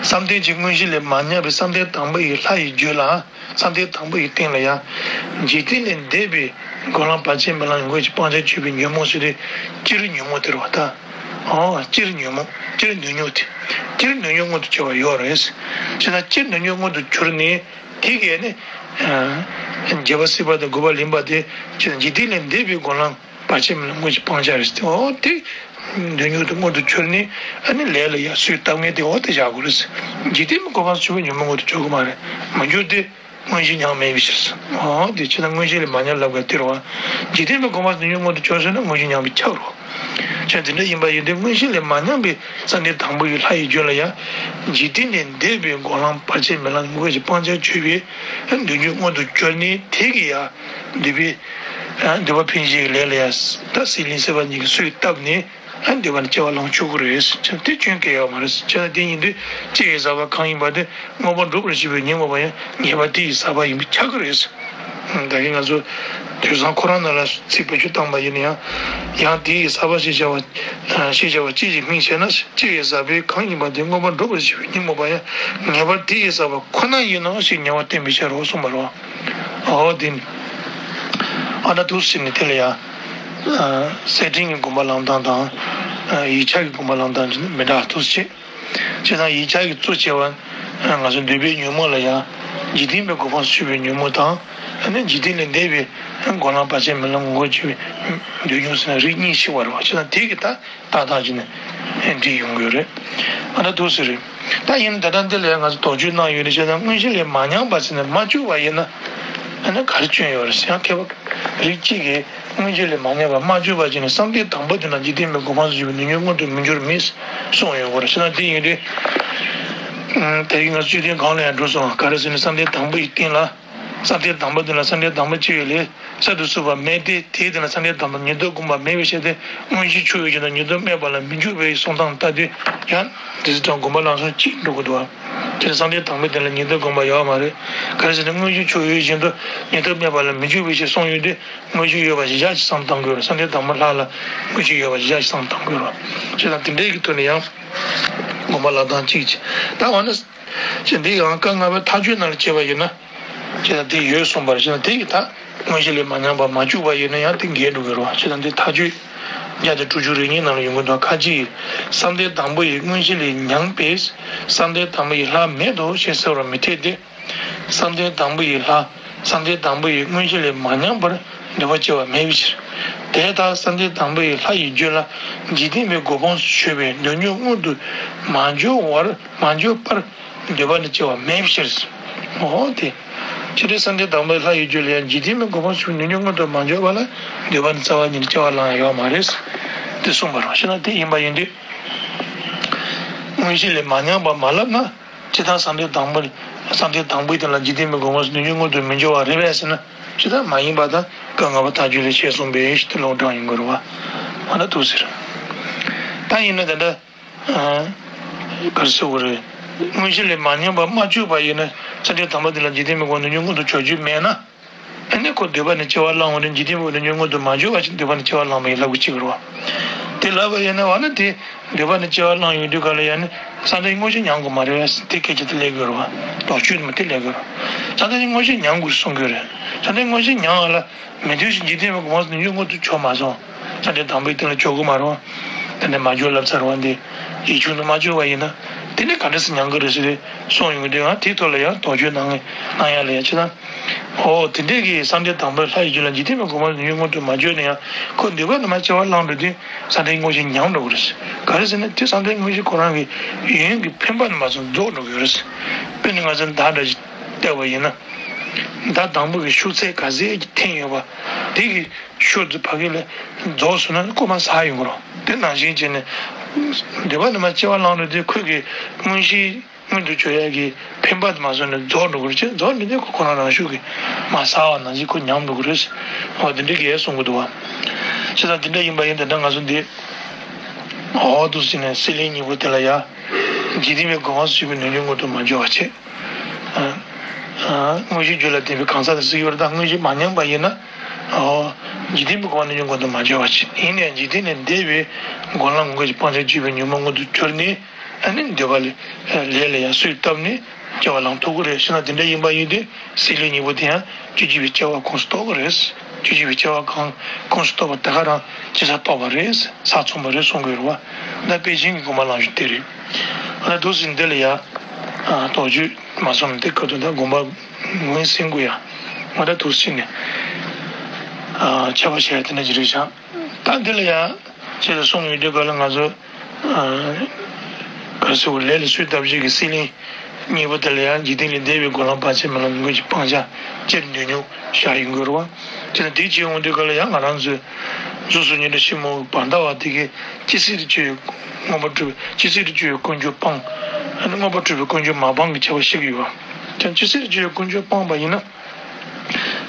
བསམ་གཏན་གྱི་དངོས་གཞི་ལས་མ་ཉམས་པའི་བསམ་གཏན་དང་པོ་ཡི་ལྷ་ཡི་རྒྱུད་ལ། བསམ་གཏན་དང་པོ་ཡི་སྟེང་ལ་ཡང་། འཇིག་རྟེན་ལས་འདས་པའི་སྒོམ་ལམ་བར་ཆད་མེད་ལམ་ངོ་སྐལ་གྱི་སྤང་བྱ་གཅོད་པའི་ཉོན་མོངས་ཟེར་དུས། སྤྱིར་ཉོན་མོངས་དེ་རེད་པ་ད། ཨོ། སྤྱིར་ཉོན་མོངས། སྤྱིར་འདོད་མྱོང་དེ། སྤྱིར་འདོད་མྱོང་མངོན་དུ་གྱུར་པ་ཡོད་རེད། བྱས་ཙང་སྤྱིར་འདོད་མྱོང་མངོན་དུ་གྱུར་ནས། དེ་གས་ནི། ཨ། རྒྱལ་བ་སྲས་པོ་དང་དགུ་པ་ལེན་པ་དེ། བྱས་ཙང་འཇིག་རྟེན་ལས་འདས་པའི་སྒོམ་ལམ་བར་ཆད་མེད་ལམ་དངོས་ཀྱི་སྤང་བྱ་རེད་ཟེར་ཏེ། ཨོ། དེ་འདོད་མྱོང་དེ་མངོན་དུ་གྱུར་ནས། ཨ་ནི་ལས་ལ་ཡ་སོས་བཏབ་མཁན་དེ། ཨོ། དེ་བཞག་དགོས་རེད། འཇིག་རྟེན་པའི་གོ་འཕང་སུས་པའི་ཉོན་མོངས་མངོན་དུ་གྱུར་གྱི་མ་རེད། མི་འགྱུར་ཏེ། དངོས་གཞི་མྱང་མེད་པའི་ཕྱིར། ཨོ། དེ་བྱས་ན་དངོས་གཞི་ལས་མ་ཉམས་ལབ་དགོས་དེ་རེད་པ། འཇིག་རྟེན་པའི་གོ་འཕང་སུས་ཉོན་མོངས་མངོན་དུ་གྱུར་ཟེར་ན་དངོས་གཞི་མྱང་བའི་ཁྱབ་རེད། བྱས་ཙང་དེ་འདྲ་ཡིན་པ་ཡིན་དུས། དངོས་གཞི་ལས་མ་ཉམས་པའི་བསམ་གཏན་དང་པོ་ཡི་ལྷ་ཡི་རྒྱུད་ལ་ཡང་། འཇིག་རྟེན་ལས་འདས་པའི་སྒོམ་ལམ་བར་ཆད་མེད་ལམ་ངོ་སྐལ་གྱི་སྤང་བྱ་གཅོད་པའི་འདོད་མྱོང་མངོན་དུ་གྱུར་ནས། དེ་གིས་ཡང་འདོད་པའི། འདོད་པ་འཕེན་བྱེད་ཀྱི་ལས་ལ་ཡང་། ད་སྲེད་ལེན་སྲེད་པ་གཉིས་ཀྱིས་སོས་བཏབ་ནས། ཨ། འདོད་པ་ནས་སྐྱེ་བ་བླང་ཆོག་གི་རེད། བྱས་ཙང་དེ་སྐྱོན་གང་ཡང་ཡོད་མ་རེད། བྱས་ཙང་དེ་ཡིན་དུས་ཅི་ཡི་ཟག་པ་གང་ཡིན་པ་དེ། མངོན་པར་འགྲུབ་པར་བྱེད་པའི་ཉོན་མོངས་པ་ཡང་ཉེས་པ་དེ་ཡི་ཟག་པ་ཡིན་པས་ཁྱབ་ཀྱི་རེད། ད་གིན་ང་ཚོ་དུས་བཟང་ཁོ་རང་ནང་ལ་ཚིག་བེད་སྤྱོད་བཏང་པ་ཡིན་ན་ཡང་། ཡང་དེ་ཡི་ཟག་པ་ཞེས་བྱ་བ། ཞེས་བྱ་བ་ཅི་ཞིག་སྨིན་ཞེ་ན། ཅི་ཡི་ཟག་པ་གང་ཡིན་པ་དེ། མངོན་པར་འགྲུབ་པར་བྱེད་པའི་ཉོན་མོངས་པ་ཡང་ཉེས་པ་དེ་ཡི་ཟག་པ་ཁོ་ན་ཡིན་ནོ་ཞེས་ཉེ་བར་བསྟན་པའི་ཕྱིར་རོ་གསུངས་པ་རེད། ཨོ་དེ་ནི། ཨ། ད་འདུག་སེ་བྱས་ནས་དེ་ལ་ཡང་། ཨ། གསེར་ཕྲེང་གི་སྒོམ་པ་ལེན་སྟངས་དང་། ཨ། ཡིག་ཆ་གི་སྒོམ་པ་ལེན་སྟངས་ཀྱི་མི་འདྲ་འདུག་སེ་བྱས། བྱས་ཙང་ཡིག་ཆ་གི་གཙོ་ཆེ་བ། ང་ཚོ་འདོད་པའི་ཉོན་མོངས་ལ་ཡང་། འཇིག་རྟེན་པའི་གོ་འཕང་སུས་པའི་ཉོན་མོངས་དང་། ཨ་ནི་འཇིག་རྟེན་ལས་འདས་པའི་སྒོམ་ལམ་བར་ཆད་མེད་ལམ་ངོ་སྐལ་གྱི་འདོད་མྱོང་ཟེར་ན་རིགས་གཉིས་ཤེས་པ་རེད་པ། བྱས་ཙང་དེ་གིས་ད་ཏག་ཏག་བྱས་ནས་འགྲིག་ཡོང་གི་ཡོད་རེད། ཨ། ད་འདུག་སེ་རེད། ད་ཡིན་ན་ད་ལྟ་འདི་ལ་ང་ཚོ་དོགས་གཅོད་གནང་ཡོད་རེད། བྱས་ཙང་དངོས་གཞི་ལས་མ་ཉམས་པ་ཟེར་ནས་མ་བཅུག་པ་ཡིན་ན། ཨ་ནི་ག་རེ་སྐྱོན་ཡོད་རེད་ཟེར། ཡང་མཁས་པ་རིགས་གཅིག་གིས། དངོས་གཞི་ལས་མ་ཉམས་པ་མ་བཅུག་པ་བྱས་ནས། བསམ་གཏན་དང་པོ་དེ་ལ་འཇིག་རྟེན་པའི་གོ་འཕང་སུས་པའི་འདོད་མྱོང་མངོན་དུ་མི་འགྱུར་མེད་གསུངས་ཡོད་པ་རེད། བྱས་ཙང་དེ་ཡིན་དུས། ཨ། དེ་རིང་ང་ཚོ་བཅུད་ལྡན་གང་ལ་ཡང་འགྲོ་སོང་། ག་རེ་ཟེར་ན། བསམ་གཏན་དང་པོ་ཡི་སྟེང་ལ། བསམ་གཏན་དང་པོ་དེ་ལ། བསམ་གཏན་དང་པོ་སྤྱི་ཡི་ལས་གསར་དུ་གསོལ་བ་མེད་དེ། དེའི་སྟེང་ལ་བསམ་གཏན་དང་པོ་ཉིད་དུ་བསྒོམ་པ་མེད་པའི་ཕྱིར་ཏེ། དངོས་གཞི་ཆོས་ཡོད་བཞིན་དུ་ཉིད་དུ་སྨྲས་པ་ལ་མི་འཇུག་པའི་གསུང་སྟངས་ལྟ་དུས་ཀྱང་། དེ་ཚེ་དང་སྒོམ་པ་ལམ་སོགས་གཅིག་འགྲོ་དགོས་འདུག་པ། དེ་ནི་བསམ་གཏན་དང་པོའི་སྟེང་ལ་ཉིད་དུ་བསྒོམ་པ་ཡོད་མ་རེད། ག་རེ་ཟེར་ན། དངོས་གཞི་ཆོས་ཡོད་བཞིན་དུ་ཉིད་དུ་སྨྲས་པ་ལ་མི་འཇུག་པའི་ཕྱིར་གསུངས་ཡོད་དུས། དངོས་གཞི་ཡོད་པ་ཞིག་བཞག་ཅིག་བསམ་བཏང་དགོས་རེད། བསམ་གཏན་དང་པོ་ལྷག་ལ་དངོས་གཞི་ཡོད་པ་ཞིག་བཞག་ཅིག་བསམ་བཏང་དགོས་རེད། བྱས་ཙང་དེ་འདྲའི་གི་ཐོག་ནས་ཡང་སྒོམ་པ་ལམ་སྟངས་གཅིག་བྱས། ད་འོ་ན། བྱས་འདི་ཡང་བཀའ་ལྔ་པའི་མཐའ་དཔྱོད་ནང་ལ་བྱས་པ་ཡིན་ན། བྱས་ཙང་དེ་ཡོད་གསུངས་པ་རེད། བྱས་ཙང་དེ་གི་ད་དངོས་གཞི་ལས་མ་ཉམས་པ་མ་བཅུག་པ་ཡིན་ན་ཡང་དེ་འགལ་འགྲོ་གི་རེད་པ། བྱས་ཙང་དེ་མཐའ་དཔྱོད་བརྒྱ་དང་དྲུག་ཅུ་རེ་གཉིས་ནང་ལ་ཡོང་གི་འདུག་ཁ་ཅིག་གིས། བསམ་གཏན་དང་པོ་ཡི་དངོས་གཞི་ལས་ཉམས་པས་བསམ་གཏན་དང་པོ་ཡི་ལྷ་མེད་དོ་ཞེས་ཟེར་བར་མི་འཐད་དེ། བསམ་གཏན་དང་པོ་ཡི་ལྷ། བསམ་གཏན་དང་པོ་ཡི་དངོས་གཞི་ལས་མ་ཉམས་པར་འདོད་པ་སྐྱེ་བ་མེད་པའི་ཕྱིར། དེ་ལྟར་བསམ་གཏན་དང་པོ་ཡི་ལྷ་ཡི་རྒྱུད་ལ་འཇིག་རྟེན་པའི་གོ་འཕང་སུས་པའི་འདོད་མྱོང་མངོན་དུ་མ་འགྱུར་བར། མ་འགྱུར་བར་འདོད་པ་ནི་སྐྱེ་བ་མེད་པའི་ཕྱིར། འོ་དེ། ཕྱི་དྲོའི་བསམ་གཏན་དང་པོའི་ལྷ་ཡི་རྒྱུད་ལ་ཡང་འཇིག་རྟེན་པའི་གོ་འཕང་སུས་པའི་འདོད་མྱོང་མངོན་དུ་མ་འགྱུར་བ་ལ་འདོད་པ་ནི་རྩ་བ་ཉིད་ནས་སྐྱེ་བ་བླང་ཡ་ཡོད་མ་རེད། དེ་གསུངས་པ་རེད། བྱས་ན་དེ་ཡིན་པ་ཡིན་དུས། དངོས་གཞི་ལས་མ་ཉམས་པ་མ་ལབ་ན། ཇི་ལྟར་བསམ་གཏན་དང་པོ་ལས། བསམ་གཏན་དང་པོའི་སྟེང་ལ་འཇིག་རྟེན་པའི་གོ་འཕང་སུས་པའི་འདོད་མྱོང་མངོན་དུ་མི་འགྱུར་བ་རེད་པས་ཟེར་ན། ཇི་ལྟར་མ་ཡིན་པ་དང་བཀའ་ལྔ་པ་མཐའ་དཔྱོད་ལས་ཤེས་གསུངས་པའི་ཞིག་ཏུ་ལོག་འགྲོ་ཡིན་དགོས་རེད་པ། འོ་ན་འདུག་ཟེར། ད་ཡིན་ན་ད་ལྟ། ཨ། ག་རེ་ཟེར་དགོས་རེད། དངོས་གཞི་ལས་མ་ཉམས་པ་མ་བཅུག་པ་ཡིན་ན། བསམ་གཏན་དང་པོའི་སྟེང་ལ་འཇིག་རྟེན་པའི་གོ་འཕང་སུས་པའི་འདོད་མྱོང་མངོན་དུ་གྱུར་རྒྱུ་མེད་ན། ཨ་ནི་ཁོ་འདོད་པ་ནི་སྐྱེ་བ་བླངས་པ་ནི་འཇིག་རྟེན་པའི་འདོད་མྱོང་མངོན་དུ་མ་གྱུར་བ་ཞིག་འདོད་པ་ནི་སྐྱེ་བ་བླངས་པ་ཡིན་ལབ་དགོས་ཀྱི་རེད་པ། དེ་ལབ་པ་ཡིན་ན་འོ་ན་དེ་འདོད་པ་ནི་སྐྱེ་བ་བླངས་ཡོང་དུས་ག་ལ་ཡང་ནི་བསམ་གཏན་དངོས་གཞི་ཉམས་དགོས་མ་རེད་པས། དེ་སྐད་ཆ་དེ་ལབ་དགོས་རེད་པ། དོགས་གཅོད་དེ་མ་དེ་ལབ་དགོས་རེད། བསམ་གཏན་དངོས་གཞི་ཉམས་དགོས་གསུང་གི་རེད། བསམ་གཏན་དངོས་གཞི་ཉམས་པ་ལ་མི་འདོད་ཅིང་འཇིག་རྟེན་པའི་གོ་འཕང་སུས་པའི་འདོད་མྱོང་མངོན་དུ་གྱུར་མ་སོང་། བསམ་གཏན་དང་པོའི་སྟེང་ལ་གྱུར་གྱི་མ་རེད། དེ་ནས་མ་འཇོག་ལབ་ཚར་བ་འདི་ཡིག་ཆུང་དུ་མ་འཇོག་པ་ཡིན་ན་དེ་ནས་ག་འདྲ་སེ་ཉམས་ཀྱི་རེད་ཟེར་ཏེ་གསུངས་ཡོང་གི་འདུག་ཡང་དེའི་ཐོག་ལ་ཡང་དོགས་གཅོད་གནང་གནང་ཡ་ལ་ཡ་ཅི་ད། ཨོ་དེ་འདྲས་ཀྱི་བསམ་གཏན་དང་པོའི་ལྷ་ཡི་རྒྱུད་ལ་འཇིག་རྟེན་པའི་སྒོ་མ་ལ་ནུས་མངོན་དུ་མ་བརྗོད་ན་ཡང་ཁོ་འདོད་པ་དུ་མ་སྐྱེ་བ་བླངས་འགྲོ་དུས་བསམ་གཏན་དངོས་གཞི་ཉམས་འགྲོ་གི་རེད། ག་རེ་ཟེར་ན་དེ་བསམ་གཏན་དངོས་གཞི་ཁོ་རང་གི་ཡོན་གྱི་འཕེན་པ་དུ་མ་སོང་རྫོགས་འགྲོ་གི་རེད། དཔེར་ན་ང་ཚོ་མདའ་འདྲ་ཞིག་བལྟས་པ་ཡིན་ན། མདའ་དང་པོ་གི་ཤུགས་ཚད་ག་ཚད་ཀྱི་འཐེན་ཡོད་པ་དེ་གི་ཤུལ་དུ་ཕ་གི་ལ་རྫོགས་སོང་ན་རྐུན་མ་ཟ་ཡོང་གི་རེད། དེ་ནང་བཞིན་བྱས་ནས་འདོད་པ་དུ་མ་སྐྱེ་བ་བླངས་འགྲོ་དུས་ཁོ་གི་དངོས་གཞི། མངོན་དུ་གྱུར་ཡག་གི་འཕེན་པ་དུ་མ་སོང་ནས་རྫོགས་འགྲོ་གི་རེད། རྫོགས་འགྲོ་དུས་ཁོ་ཁོ་རང་རང་ཤུགས་ཀྱིས་མ་ཟ་བ་ནང་བཞིན་ཁོ་ཉམས་འགྲོ་གི་རེད། འོ་དེ་འདྲ་གི་གསུང་གི་འདུག་བ། བྱས་ཙང་དེ་འདྲ་ཡིན་པ་ཡིན་ད་ལྟ་ང་ཚོ་འདི་འོ་འདུག་ཟེར་ནས་སྲེད་ལེན་གཉིས་པོ་དེ་ལ་ཡ། འཇིག་རྟེན་པའི་སྒོ་ང་སུ་ཞིག་པའི་ནུས་ཉུང་ངོ་དུ་མ་འཇོག་པ་བྱེད། དངོས་གཞིའི་རྒྱུད་ལ་ལྡན་པའི་གང་ཟག་དེ་སྲིད་ཡོད་རེད། ད་དངོས་གཞི་མ་ཉམས་པ་ཡིན་ན། འོ། འཇིག་རྟེན་པའི་སྒོ་ང་ནུས་ཉུང་ངོ་དུ་མ་འཇོག་པ་བྱེད། ཡིན་ནའང་འཇིག་རྟེན་ལས་འདས་པའི་སྒོ་ལ་ངོ་སྤང་བྱ་སྤྱོད་པའི་ཉོན་མོངས་མངོན་དུ་གྱུར་ནས། ཨ་ནི་འདོད་པ་ལས་ལས་ལ་ཡང་གསོས་བཏབ་ནས་སྐྱེ་བ་བླང་ཐུབ་ཀྱི་རེད་ཟེར་ན་དེ་འདྲ་ཡིན་པ་ཡིན་དུས་སྲེད་ལེན་གཉིས་པོ་དེ་ཡང་སྐྱེ་འཇིག་པའི་སྐྱེ་བ་ཁོངས་སུ་གཏོགས་ཀྱི་རེད། སྐྱེ་འཇིག་པའི་སྐྱེ་བ་གང་ཁོངས་སུ་གཏོགས་པ་དེ་ག་རང་ཅི་ས་གཏོགས་པ་རེད། ས་མཚུངས་པ་རེད་གསུང་གི་ཡོད་རེད་བ། ད་དཔེ་ཅན་གྱི་དགོངས་པ་བླང་རྒྱུ་དེ་རེད། ཨ་ད་འདུག་སེ་འདི་ལ་ཡ། དོགས་གཅོད་མ་སོང་ན་དེ་སྐབས་དུ་ད་དགོངས་པ་ངོས་ཟིན་དགོས་ཡ། ང་ད་འདུག་སེ་ནས། ཁྱབ་པ་བྱས་དེ་འདྲ་ཅིག་རེད་ཤག་ད་འདི་ལ་ཡ། ཅེས་གསུངས་ཡོད་དུས་ག་ལ་ང་ཚོ། ག་ཟེར་བ་ལས་ལ་གསོས་བཏབ་བྱེད་ཀྱི་སྲེད་ལེན་གཉིས་པོ་དེ་ལ་ཡང་འཇིག་རྟེན་ལས་འདས་པའི་སྒོ་ལ་བར་ཆད་མེད་ལ་ངོས་ཀྱི་སྤང་བྱ་སྤྱིར་འདོད་ཉོག་བཞག་ཡོང་གི་རེད་བ། དེ་ལ་དེ་བྱེད་འོང་དུས་ག་ལ་ཡང་ང་རང་ཚོའི་གཟུགས་སོགས་ཉིད་ལ་ཕྱི་མོ་བར་ཟླ་བ་དེ་གའི་ཇི་སྲིད་དུ་སྤྱོད་པའི་མངོན་པར་སྤྲུལ་པའི་ཇི་སྲིད་དུ་སྤྱོད་པའི་ཀུན་སྤྱོད་སྤང་། མངོན་པར་སྤྲུལ་པའི་ཀུན་སྤྱོད་མ་སྤངས་ཀྱི་ཁྱད་པར་ཤེས་ཀྱི་ཡོད་བ། ཀྱང་ཇི་སྲིད་དུ་སྤྱོད་པའི་ཀུན་སྤྱོད་སྤངས་པ་ཡིན་ན།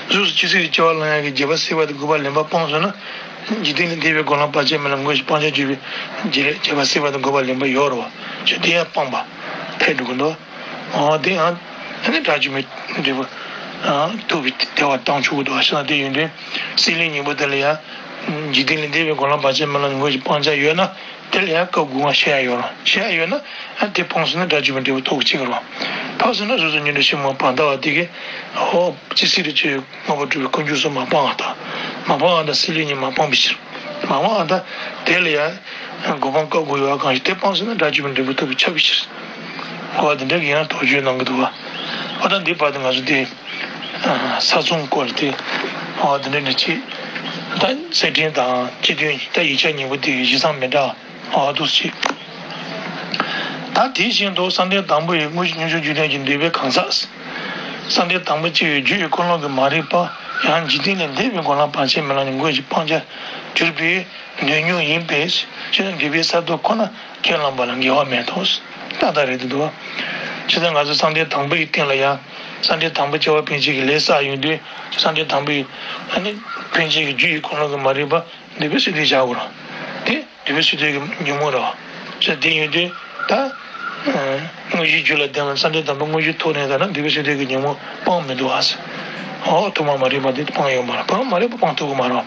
གཟུགས་སུ་ཇི་སྲིད་དུ་སྐྱེ་བ་བླང་ཡག་གི་རྒྱུ་བ་སྲེད་པ་དང་རྒོད་པ་ལེན་པ་སྤངས་སོང་ན། འཇིག་རྟེན་ལས་འདས་པའི་སྒོ་ལ་བར་ཆད་མེད་ལ་ངོས་ཀྱི་སྤང་བྱ་སྤྱོད་པའི་རྒྱུ་ལས་རྒྱུ་བ་སྲེད་པ་དང་རྒོད་པ་ལེན་པ་ཡོད་རེད་བ། ཅེས་དེ་ཡང་སྤངས་པ་ཐལ་འགྲོ་གི་འདུག་འོ་དེ་ཡང་ཨ་ནི་དགྲ་བཅོམ་པའི་འབྲས་བུ་ཐོབ་པའི་བདེ་བ་བཏང་ཆོག་གི་འདུག་ཨ་ཤེས་ན་དེ་ཡིན་དུས་སྲེད་ལེན་གཉིས་པོ་དེ་ལ་ཡང་འཇིག་རྟེན་ལས་འདས་པའི་སྒོ་ལ་བར་ཆད་མེད་ལ་ངོས་ཀྱི་སྤང་བྱ་ཡོད་ན། དེ་ལ་ཡང་སྐབས་དགུ་པ་ཤེས་ཡ་ཡོད་རེད། ཤེས་ཡ་ཡོད་ན་ཨ་དེ་སྤངས་སོང་ན་དགྲ་བཅོམ་པའི་འབྲས་བུ་ཐོབ་ཀྱི་ཅིག་རེད། ཕར་སོང་ན་གཟུགས་སོགས་ཉིད་ལ་ཕྱི་མོ་བར་ཟླ་བ་དེ་གའི་འོ་ཇི་སྲིད་དུ་སྤྱོད་པའི་མངོན་པར་སྤྲུལ་པའི་ཀུན་སྤྱོད་སོགས་མ་སྤངས་པ་དང་། མ་སྤངས་པ་དང་སྲེད་ལེན་གཉིས་མ་སྤངས་པའི་ཕྱིར། མ་སྤངས་པ་དང་དེ་ལ་ཡང་སྒོམ་སྤང་སྐབས་དགུ་ཡོད་པ་གང་ཞིག་དེ་སྤངས་སོང་ན་དགྲ་བཅོམ་པའི་འབྲས་བུ་ཐོབ་པའི་ཁྱབ་པའི་ཕྱིར། གོ་བ་དེ་འདྲ་གི་ཡང་དོགས་གཅོད་གནང་གི་འདུག་བ། འོ་ད་འདི་བར་དུ་ང་ཚོ་དེ། ས་མཚུངས་སྐོར་དེ། འོ་དེ་འདྲ་ནི་ཅི། ད་གསེར་ཕྲེང་དང་སྤྱི་དོན་ད་ཡིག་ཆ་གཉིས་པོ་དེ་གཞི་བཟང་མི་འདྲ། འོ་འདུག་སེ་བྱེད། ད་དེ་བཞིན་དུ་བསམ་གཏན་དང་པོ་ཡི་དངོས་གཞི་ཉོན་མོངས་རྒྱུ་ལྡན་གྱི་འདོད་པའི་གང་ཟག་བསམ་གཏན་དང་པོ་སྐྱེ་བའི་རྒྱུ་ཡི་ཀུན་སློང་གི་མ་རིག་པ་ཡང་འཇིག་རྟེན་ལས་འདས་པའི་སྒོ་ལ་བར་ཆད་མེད་ལ་ངོས་ཀྱི་སྤང་བྱར་གྱུར་པའི་ནུས་ཉུང་ཡིན་པས་ཕྱིར་འདོད་པའི་གསར་གཏོད་ཁོ་ན་ཁས་བླངས་པ་ལ་འགལ་བ་མེད་དོ། ཏག་ཏག་རེད་འདུག་བ། བྱས་ཙང་ང་ཚོ་བསམ་གཏན་དང་པོ་ཡི་སྟེང་ལ་ཡང་བསམ་གཏན་དང་པོ་སྐྱེ་བ་འཕེན་བྱེད་ཀྱི་ལས་བསགས་ཡོང་དུས་བསམ་གཏན་དང་པོ་ཡི་ཨ་ནི་འཕེན་བྱེད་ཀྱི་རྒྱུ་ཡི་ཀུན་སློང་གི་མ་རིག་པ་འདོད་པའི་སྲེད་འདོད་བཞག་དགོས་རེད། དེ་འདོད་པའི་སྲེད་འདོད་ཀྱི་ཉོན་མོངས་རེད་བ། བྱས་དེ་ཡོང་དུས་ད། དངོས་གཞིའི་རྒྱུད་ལ་ལྡན་པ་བསམ་གཏན་དང་པོ་དངོས་གཞི་ཐོབ་ནས་ད་ན་འདོད་པའི་སྲེད་འདོད་ཀྱི་ཉོན་མོངས་སྤངས་མི་འདུག་ཨ་ཟེར། འོ་ཐོག་མ་མ་རིག་པ་འདི་སྤངས་ཡོད་མ་རེད། ཐོག་མ་མ་རིག་པ་སྤངས་ཐུབ་ཀྱི་མ་རེད།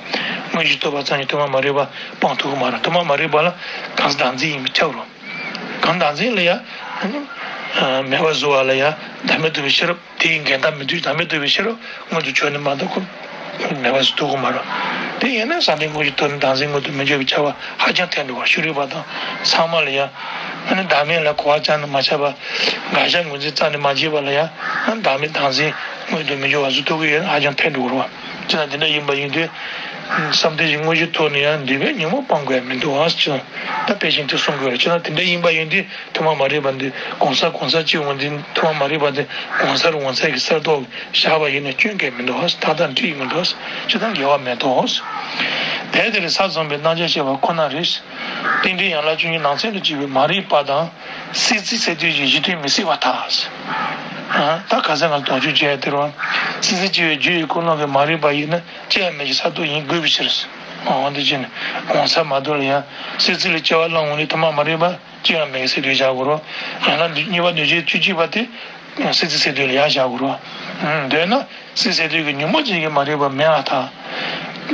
དངོས་གཞི་ཐོབ་པ་ཙམ་གྱིས་ཐོག་མ་མ་རིག་པ་སྤངས་ཐུབ་ཀྱི་མ་རེད། ཐོག་མ་མ་རིག་པ་ལ་གང་ཟག་བདག་འཛིན་ཡིན་པས་ཁྱབ་རོ། གང་བདག་འཛིན་ལ་ཡ། མེད་པར་བཟོ་བ་ལ་ཡ་བདག་མེད་རྟོགས་པའི་ཤེས་རབ་དེ་ཡི་འགལ་ཟླ་མི་འདུས་བདག་མེད་རྟོགས་པའི་ཤེས་རབ་མངོན་དུ་གྱུར་ནས་མ་གཏོགས་ཁོ་མེད་པར་བཟོ་ཐུབ་ཀྱི་མ་རེད། དེ་ཡིན་ན་བསམ་གཏན་དངོས་གཞི་ཐོབ་ནས་བདག་འཛིན་མངོན་དུ་མི་འགྱུར་བའི་ཁྱབ་པ་ཧ་ཅང་ཐལ་འགྲོ་བ་ཤེས་རིག་པ་དང་ཚང་མ་ལ་ཡ། ཨ་ནི་བདག་མེད་ལ་གོ་བ་རྐྱང་ནས་མ་ཆགས་པ། དགག་བྱ་ངོས་འཛིན་རྩ་ནས་མ་བྱས་པ་ལ་ཡང་བདག་མེད་བདག་འཛིན་མངོན་དུ་མི་འགྱུར་བ་བཟོ་ཐུབ་ཀྱི་ཡོད་ན་ཧ་ཅང་ཐལ་འགྲོ་གི་རེད་བ། ཅི་ལྟར་དེ་འདྲ་ཡིན་པ་ཡིན་དུས། བསམ་གཏན་གྱི་དངོས་གཞི་ཐོག་ནས་ཡང་འདོད་པའི་ཉོན་མོངས་སྤང་དགོས་ཡ་མི་འདུག་ཨ་ཅི། ད་དཔེ་བཞིན་དུ་གསུང་དགོས་རེད། ཅི་ལྟར་དེ་འདྲ་ཡིན་པ་ཡིན་དུས་ཐོག་མ་མ་རིག་པ་འདི་གོང་ས་གོང་ས་གཅིག་འོང་དུས་ཐོག་མ་མ་རིག་པ་འདི་གོང་སར་འོང་ས་གི་གསར་རྟོགས་བཞག་པ་ཡིན་ན་སྐྱོན་གང་མི་འདུག་ཨ། ད་ལྟ་འགྲིག་མི་འདུག་ཨ། ཅི་ལྟར་འགལ་བ་མེད་དོ། དེ་དེར་ས་མཚུངས་པའི་རྣམ་གཞག་བཤད་པ་ཁོ་ན་རེད། རྟེན་འབྲེལ་ཡན་ལག་བཅུ་གཉིས་ནང་ཚན་དུ་བྱས་པའི་མ་རིག་པ་དང་། སྲིད་རྩེ་སྲེད་འདོད་ཀྱི་གཞི་མཐུན་མི་སྲིད་པར་ཐལ། ད་ག་ས་ང་དོགས་གཅོད་བྱས་དེ་རུ། སྲིད་རྩེ་སྐྱེ་བའི་རྒྱུ་ཡི་ཀུན་སློང་གི་མ་རིག་པ་ཡིན་ན་སྐྱེ་བ་མེད་ཀྱི་གསར་རྟོགས་ཡིན་དགོས་པའི་ཕྱིར། འོ་འདི་བྱས་ནས་གོང་ས་མ་དོ་ལ་ཡང་སྲིད་རྩེ་ལ་སྐྱེ་བ་བླངས་འོང་ནས་ཐོག་མ་མ་རིག་པ་སྐྱེ་བ་མེད་ཀྱི་སྲེད་འདོད་བཞག་དགོས་རོ། ཡང་ན་འདི་གཉིས་པ་འདོད་བྱེད་བཅུ་གཅིག་པ་དེ་སྲིད་རྩེ་སྲེད་འདོད་ལ་ཡང་བཞག་དགོས་རོ། འདོད་ན། སྲིད་རྩེ་སྲེད་འདོད་ཀྱི་ཉོན་མོངས་ཅན་གྱི་མ་རིག་པ་མེད་པར་ཐལ།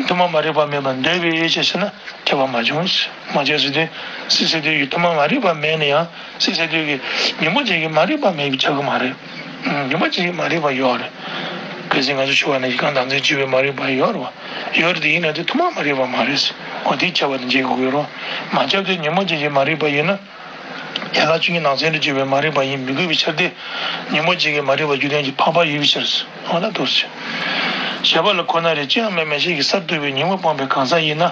ཐོག་མ་མ་རིག་པ་མེད་པར་འདོད་པའི་ཡིད་ཆེས་ཤེ་ན་ཁྱབ་པ་མ་བྱུང་། མ་བྱས་ཟེར་དུས་སྲིད་རྩེ་སྲེད་འདོད་ཀྱི་ཐོག་མ་མ་རིག་པ་མེད་ན་ཡང་སྲིད་རྩེ་སྲེད་འདོད་ཀྱི་ཉོན་མོངས་ཅན་གྱི་མ་རིག་པ་མེད་པས་ཁྱབ་ཀྱི་མ་རེད། ཉོན་མོངས་ཅན་གྱི་མ་རིག་པ་ཡོད་རེད། གལ་སྲིད་ང་ཚོ་ཞུ་བ་ན་གཞི་གང་དང་མཚན་གཅོད་པའི་མ་རིག་པ་ཡོད་རེད་བ། ཡོད་རེད་དེ་ཡིན་ན་དེ་ཐུན་མོང་མ་རིག་པ་མ་རེད། འོ་དེ་ཁྱབ་པ་དང་འབྱེད་དགོས་ཀྱི་ཡོད་རེད་བ། མ་ཁྱབ་དེ་ཉོན་མོངས་ཅན་གྱི་མ་རིག་པ་ཡིན་ན། ཡན་ལག་བཅུ་གཉིས་ནང་ཚན་དུ་གྱུར་པའི་མ་རིག་པ་ཡིན་མི་དགོས་པའི་ཕྱིར་ཏེ། ཉོན་མོངས་ཅན་གྱི་མ་རིག་པ་རྒྱུ་ལྡན་གྱི་འཕགས་པ་ཡོད་པའི་ཕྱིར། འོ་ན་འདུག་ཟེར། བྱས་པ་ལ་ཁོ་ན་རེ་ཅི་ཡང་མེད་མན་ཆད་ཀྱི་གསར་གཏོད་པའི་ཉོན་མོངས་སྤངས་པའི་གང་ཟག་ཡིན་ན།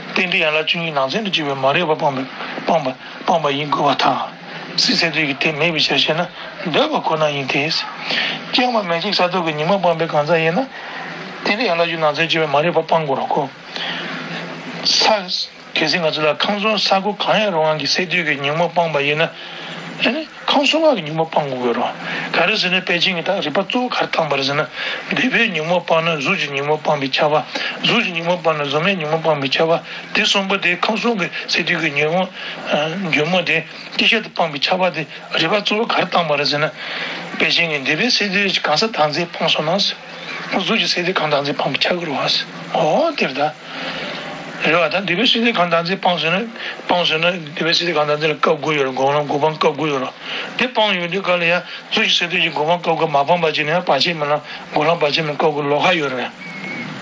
རྟེན་འབྲེལ་ཡན་ལག་བཅུ་གཉིས་ནང་ཚན་དུ་གྱུར་པའི་མ་རིག་པ་སྤངས་པའི་སྤངས་པ་སྤངས་པ་ཡིན་དགོས་པར་ཐལ། སྲིད་ཚད་ལྡན་གྱི་དེ་མེད་པའི་ཕྱིར་ཞེ་ན། འདོད་པ་ཁོ་ན་ཡིན་ཏེ། ཅི་ཡང་མེད་མན་ཆད་ཀྱི་གསར་གཏོད་ཀྱི་ཉོན་མོངས་སྤངས་པའི་གང་ཟག་ཡིན་ན། རྟེན་འབྲེལ་ཡན་ལག་བཅུ་གཉིས་ནང་ཚན་དུ་གྱུར་པའི་མ་རིག་པ་སྤང་དགོས་རེད་ཁོ། ས། གལ་སྲིད་ང་ཚོ་ལ་ཁམས་གསུམ་ས་དགུ་གང་ཡང་རུང་བ་གི་སས་བསྡུས་ཀྱི་ཉོན་མོངས་སྤངས་པ་ཡིན་ན། ཨ་ནི་ཁམས་གསུམ་པ་གི་ཉོན་མོངས་སྤང་དགོས་རེད། ག་རེ་ཟེར་ན་དཔེ་ཅན་གྱི་ད་རིགས་པ་གཙོ་བོ་ག་རེ་བཏང་པ་རེད་ཟེར་ན། འདོད་པའི་ཉོན་མོངས་སྤངས་ན་གཟུགས་ཀྱི་ཉོན་མོངས་སྤངས་པས་ཁྱབ་པ། གཟུགས་ཀྱི་ཉོན་མོངས་སྤངས་ན་གཟུགས་མེད་ཉོན་མོངས་སྤངས་པས་ཁྱབ་པ། དེ་གསུམ་པོ་དེ་ཁམས་གསུམ་གྱི་སས་བསྡུས་ཀྱི་ཉོན་མོངས། ཨ། ཉོན་མོངས་དེ་སྐྱེ་ཤ་དུ་སྤངས་པས་ཁྱབ་པ་དེ་རིགས་པ་གཙོ་བོ་ག་རེ་བཏང་པ་རེད་ཟེར་ན། དཔེ་ཅན་གྱི་འདོད་པའི་སས་བསྡུས་གང་ཟག་བདག་འཛིན་སྤངས་སོང་ན། གཟུགས་ཀྱི་སས་བསྡུས་གང་བདག་འཛིན་སྤངས་པས་ཁྱབ་ཀྱི་རེད་བ། འོ་དེ་རེད་ད། རེད་བ། ད་འདོད་པའི་སས་བསྡུས་གང་བདག་འཛིན་སྤངས་ཟེར་ན། སྤངས་ཟེར་ན་འདོད་པའི་སས་བསྡུས་གང་བདག་འཛིན་ལ་སྐབས་དགུ་ཡོད་རེད། སྒོམ་ལམ་སྒོམ་སྤང་སྐབས་དགུ་ཡོད་རེད། དེ་སྤངས་ཡོང་དུས་ག་ལ་ཡང་གཟུགས་ཀྱི་སས་བསྡུས་ཀྱི་སྒོམ་སྤང་སྐབས་དགུ་མ་སྤངས་པ་ཅིག་ནི་ཡང་བར་ཆད་མེད་ལམ་སྒོམ་ལམ་བར་ཆད་མེད་སྐབས་དགུ་ལོགས་ཀ་ཡོད་རེད།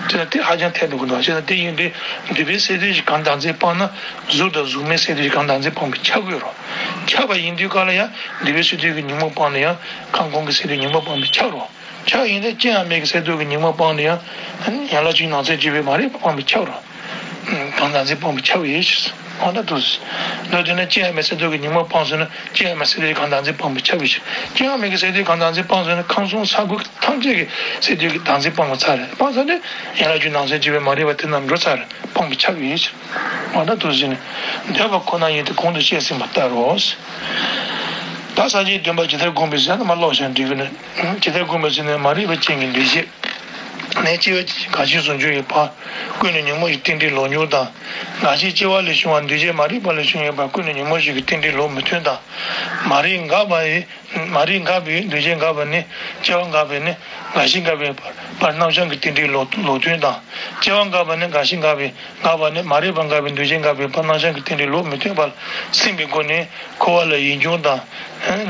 དེ་ལ་དེ་ཧ་ཅང་ཐལ་འགྲོ་གི་འདུག་བྱས་ཙང་དེ་ཡིན་དུས་འདོད་པའི་སས་བསྡུས་ཀྱི་གང་བདག་འཛིན་སྤངས་ན་གཟུགས་དང་གཟུགས་མེད་སས་བསྡུས་ཀྱི་གང་བདག་འཛིན་སྤངས་པས་ཁྱབ་ཀྱི་ཡོད་རེད། ཁྱབ་པ་ཡིན་དུས་ག་ལ་ཡང་འདོད་པའི་སས་བསྡུས་ཀྱི་ཉོན་མོངས་སྤངས་ན་ཡང་ཁམས་གོང་གི་སས་བསྡུས་ཉོན་མོངས་སྤངས་པས་ཁྱབ་རེད། ཁྱབ་ཡིན་ན་ཅི་ཡང་མེད་ཀྱི་སས་བསྡུས་ཀྱི་ཉོན་མོངས་སྤངས་ན་ཡང་ཡན་ལག་བཅུ་གཉིས་ནང་ཚན་གྱི་བའི་མ་རིག་པ་སྤངས་པས་ཁྱབ་རེད། གང་བདག་འཛིན་སྤངས་པས་ཁྱབ་ཡོད་ཅེས། འོ་ན་འདུག་སེ། མདོར་བསྡུས་ན་ཅི་ཡང་མེད་སས་བསྡུས་ཀྱི་ཉོན་མོངས་སྤངས་སོང་ན་ཅི་ཡང་མེད་སས་བསྡུས་གང་བདག་འཛིན་སྤངས་པས་ཁྱབ་ཡོད་ཅེས། ཅི་ཡང་མེད་ཀྱི་སས་བསྡུས་གང་བདག་འཛིན་སྤངས་སོང་ན་ཁམས་གསུམ་ས་དགུ་ཐམས་ཅད་ཀྱི་སས་བསྡུས་ཀྱི་བདག་འཛིན་སྤངས་པ་ཚར་རེད། སྤངས་ཚར་ནས་ཡན་ལག་བཅུ་ནང་ཚན་གྱི་བའི་མ་རིག་པ་དེ་རྣམས་འགྲོ་ཚར་རེད། སྤངས་པས་ཁྱབ་ཡོད་ཅེས། འོ་ན་འདུག་སེ་ནས་འདོད་པ་ཁོ་ན་ཡིན་ཏེ་གོང་དུ་བཤད་ཟིན་པ་ལྟར་རོ། ད་ས་བཅད་བདུན་པ་ཇི་ལྟར་བསྒོམས་པའི་ཟེར་ན་མ་ཀློག་ཤག་འགྲིག་གི་ནི། ཇི་ལྟར་བསྒོམས་པའི་ཟེར་ན་མ་རིག་པ་ཅན་གྱི་འདུ་བྱེད་ནི་སྐྱེ་བ་འགའ་ཞིག་ཟུང་འཇུག་ཡོད་པ། ཀུན་ནས་ཉོན་མོངས་ཀྱི་རྟེན་འབྲེལ་ལོག་འགྱུར་དང་། འགའ་ཞིག་སྐྱེ་བ་ལས་བྱུང་བ་འདུ་བྱེད་མ་རིག་པ་ལས་བྱུང་ཡོད་པ་ཀུན་ནས་ཉོན་མོངས་ཤིང་གི་རྟེན་འབྲེལ་ལོག་མི་མཐུན་དང་། མ་རིག་འགགས་པ་ཡི། མ་རིག་འགགས་པའི་འདུ་བྱེད་འགགས་པ་ནི་སྐྱེ་བ་འགགས་པས་ནི་འགའ་ཞིག་འགགས་པའི་བར་རྣམ་བྱང་གི་རྟེན་འབྲེལ་ལོག་ལོག་མཐུན་དང་། སྐྱེ་བ་འགགས་པ་ནི་འགའ་ཞིག་འགགས་པའི་འགགས་པ་ནི་མ་རིག་པ་འགགས་པའི་འདུ་བྱེད་འགགས་པའི་བར་རྣམ་བྱང་གི་རྟེན་འབྲེལ་ལོག་མི་མཐུན་པར་སེམས་པའི་སྒོ་ནས་འཁོར་བ་ལ་ཡིད་འབྱུང་དང་།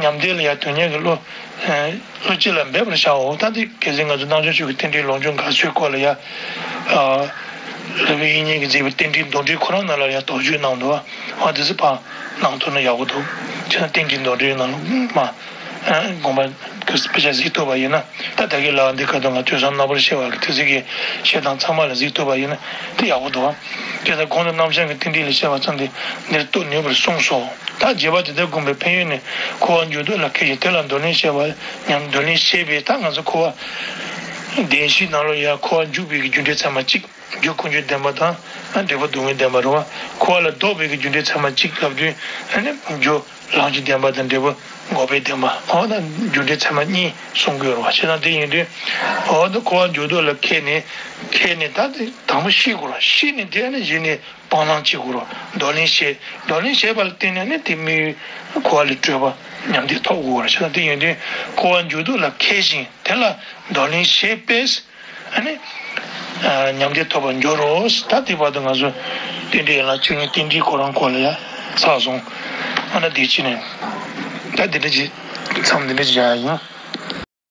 ཉམས་བདེ་ལ་ཡང་དོན་གཉེར་གྱི་བློ། བློ་སྤྱི་ལ་འབད་པར་བྱའོ། ད་འདི་གལ་སྲིད་ང་ཚོ་རྣམ་བྱང་ཆོས་ཀྱི་རྟེན་འབྲེལ་ལོག་འགྱུར་འགག་ཚུལ་སྐོར་ལ་ཡ། རིག་པའི་དབྱིག་གཉེན་གྱིས་མཛད་པའི་རྟེན་འབྲེལ་མདོར་བསྡུས་ཁོ་རང་ནང་ལ་ཡ་དོགས་གཅོད་གནང་འདུག་བ། འདི་ཚོ་ཕར་གནང་ཐུབ་ན་ཡག་པོ་འདུག་བྱས་ན་རྟེན་གྱི་མདོར་བསྡུས་ནང་ལ་མ། དགོངས་པ་དཔེ་ཆ་གཟིགས་ཐུབ་པ་ཡིན་ན། ད་ད་གིན་ལ་འདི་ག་དང་ང་ཐོས་བསམ་རྣམ་པར་ཤེས་པ་གི་དེ་ཚིག་གི་བཤད་སྟངས་ཚང་མ་ལ་གཟིགས་ཐུབ་པ་ཡིན་ན་དེ་ཡག་པོ་འདུག་བ། དེ་ལྟར་གོང་དུ་རྣམ་བྱང་གི་རྟེན་འབྲེལ་ལ་བཤད་པ་ཙམ་དེ་འདིར་གཏོད་ནུས་པར་གསུངས་སོ། ད་རྒྱས་པ་དེ་ལྟར་བསྒོམས་པའི་ཕན་ཡོན་ནི། འཁོར་བ་འཇུག་ལྡོག་ལ་མཁས་ཤིང་དེ་ལ་འདོར་ལེན་བྱེད་པ་ཉམས། འདོར་ལེན་བྱེད་པས་ད་ང་ཚོ་འཁོར་བ་བདེན་བཞིའི་ནང་ལ་ཡང་འཁོར་བ་འཇུག་པའི་གི་རྒྱུ་འབྲས་ཚད་མ་གཅིག་རྒྱུ་ཀུན་འབྱུང་བདེན་པ་དང་འབྲས་བུ་སྡུག་བསྔལ་བདེན་པ་རེད་བ། འཁོར་བ་ལས་ལྡོག་པའི་གི་རྒྱུ་འབྲས་ཚད་མ་གཅིག་ལབ་དུས་རྒྱུ་ལམ་གྱི་བདེན་པ་དང་འབྲས་བུ་འགོག་པའི་བདེན་པ། འོ་ན་རྒྱུ་འབྲས་ཚད་མ་གཉིས་གསུང་གི་ཡོད་རེད་བ། བྱས་ཙང་དེ་ཡིན་དུས་འོ་ན་འཁོར་བ་འཇུག་ལྡོག་ལ་མཁས་ནས་མཁས་ནས་ད་དེ་དང་པོ་ཤེས་དགོས་རེད། ཤེས་ནས་དེ་ནས་གཞི་ནས་སྤང་བླང་བྱེད་དགོས་རེད། འདོར་ལེན་བྱེད། འདོར་ལེན་བྱེད་པ་ལ་བརྟེན་ནས་ནི་དེ་མི་འཁོར་བ་ལས་གྲོལ་བ་ཉམས་བདེ་ཐོབ་དགོས་རེད། བྱས་ཙང་དེ་ཡིན་དུས་འཁོར་བ་འཇུག་ལྡོག་ལ་མཁས་ཤིང་དེ་ལ་འདོར་ལེན་བྱེད་པས། ཨ་ནི། ཨ། ཉམས་བདེ་ཐོབ་པར་འགྱུར་རོ། ད་དེ་བར་དུ་ང་ཚོ་རྟེན་འབྲེལ་ཡན་ལག་བཅུ་གཉིས་རྟེན་འབྲེལ་ཁོ་རང་སྐོར་ལ་ཡང་ཚར་སོང་། ཨ་ན་དེ་ཕྱི་ནས་ད་འདི་འདྲ་ཅིག་མཚམས་འདི་འདྲ་ཅིག་བཞག་ཡ་ཡིན།